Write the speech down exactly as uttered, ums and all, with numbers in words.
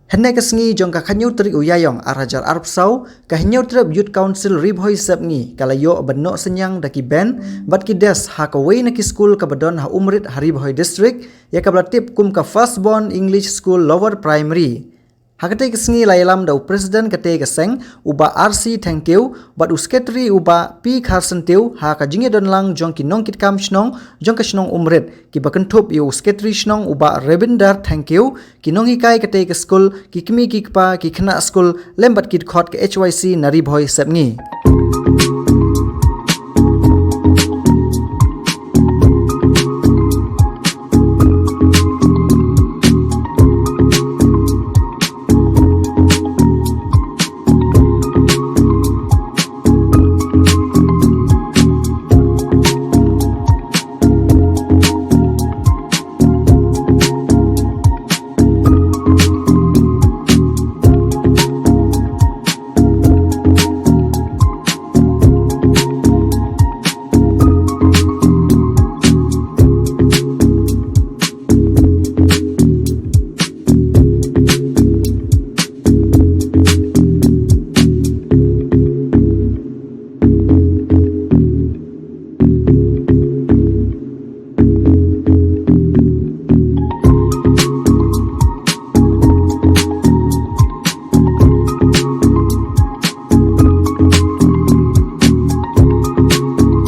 Hynne ka sngi jong ka khatnyiaw tarik u Ïaïong ar hajar arphew saw, ka Hynñiewtrep Youth Council Ri Bhoi Sepngi ka la ïoh ban noh synñiang da ki bench bad ki desk ha kawei na ki skul kaba don ha Umrit ha Ri Bhoi District, ïa kaba la tip kum ka Firstborn English School Lower Primary. Ha katei ka sngi la ïalam da u President katei ka seng, u Bah R C Thangkhiew, bad u Secretary u Bah P Kharsyntiew, ha ka jingïadonlang jong ki nongkitkam shnong jong ka shnong Umrit, kiba kynthup ïa u Secretary shnong u Bah Rabinder Thangkhiew, ki nonghikai katei ka skul, ki kmie ki kpa, ki khynnah skul, lem bad ki dkhot ka H Y C na Ri Bhoi Sepngi.